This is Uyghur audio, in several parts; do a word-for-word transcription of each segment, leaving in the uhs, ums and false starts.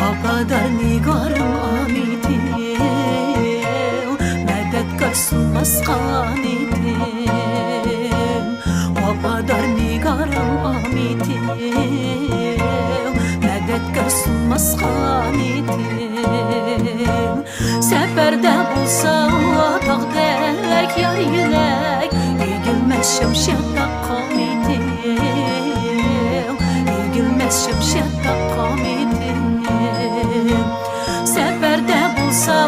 ۋاپادار نىگارىم ئامىتىم، مەدەتكار سۇنماس قانىتىم. ۋاپادار نىگارىم ئامىتىم، مەدەتكار سۇنماس قانىتىم. سەپەردە بولسا تاغدەك يار يۆلەك، ئېگىلمەس شەمشەردەك قامىتىم، ئېگىلمەس شەمشەردەك قامىتىم. سەپەردە بولسا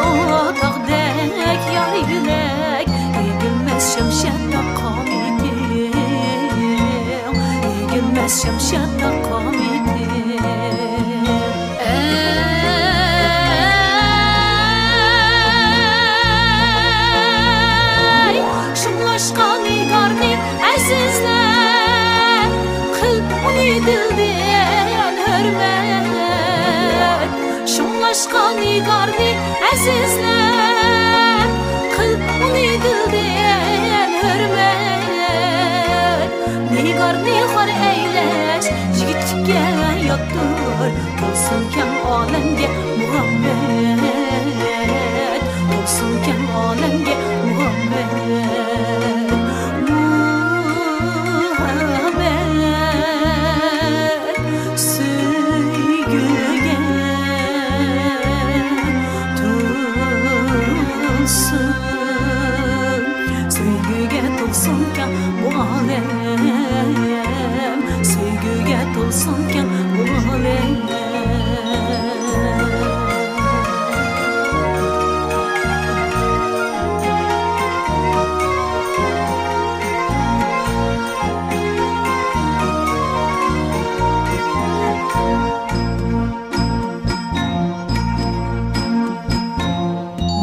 تاغدەك يار يۆلەك، ئېگىلمەس شەمشەردەك قامىتىم، ئېگىلمەس شەمشەردەك قامىتىم. ئەي، شۇڭلاشقا نىگارنى ئەزىزلەپ، قىل ئۇنى دىلدىن ھۆرمەت. شۇڭلاشقا نىگارنى ئەزىزلەپ، قىل ئۇنى دىلدىن ھۆرمەت. نىگارنى خار ئەيلەش يىگىتلىككە ياتتۇر، بولسۇن كەڭ ئالەمگە مۇھەببەت، بولسۇن كەڭ ئالەمگە مۇھەببەت. مۇھەببەت سۆيگۈگە تولسۇن، سۆيگۈگە تولسۇن كەڭ بۇ ئالەم، سۆيگۈگە تولسۇن كەڭ بۇ ئالەم.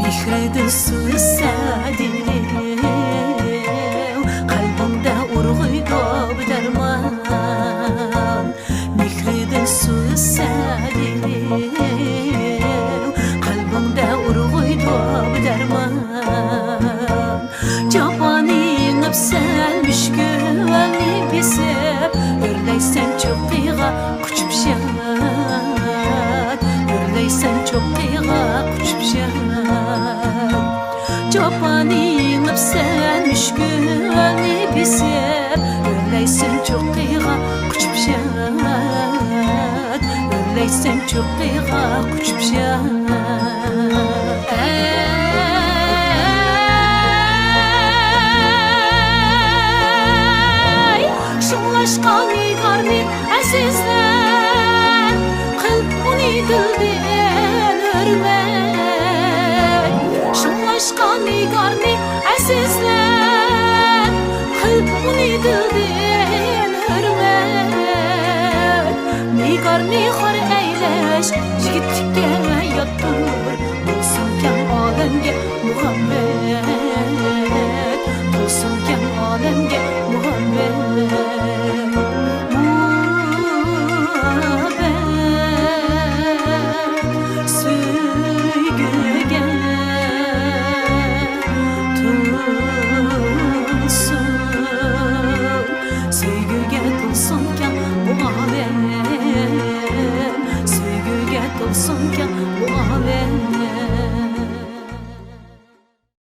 مېھرىدىن سۇ ئىچسە دىلىم، قەلبىڭدە ئۇرغۇيدۇ بىدەرمان. مېھرىدىن سۇ ئىچسە دىلىم، قەلبىڭدە ئۇرغۇيدۇ بىدەرمان. جاپانى يېڭىپسەن، مۈشكۈلنى بېسىپ، ئۆرلەيسەن چوققىغا قۇچۇپ شاد، ئۆرلەيسەن چوققىغا قۇچۇپ شاد. جاپانى يېڭىپسەن، مۈشكۈلنى بېسىپ، ئۆرلەيسەن چوققىغا قۇچۇپ شاد، ئۆرلەيسەن چوققىغا قۇچۇپ شاد. ئەي، شۇڭلاشقا نىگارنى ئەزىزلەپ، قىل ئۇنى دىلدىن ھۆرمەت. شۇڭلاشقا نىگارنى ئەزىزلەپ، قىل ئۇنى دىلدىن ھۆرمەت. نىگارنى خار ئەيلەش يىگىتلىككە ياتتۇر، بولسۇن كەڭ ئالەمگە مۇھەببەت، بولسۇن كەڭ ئالەمگە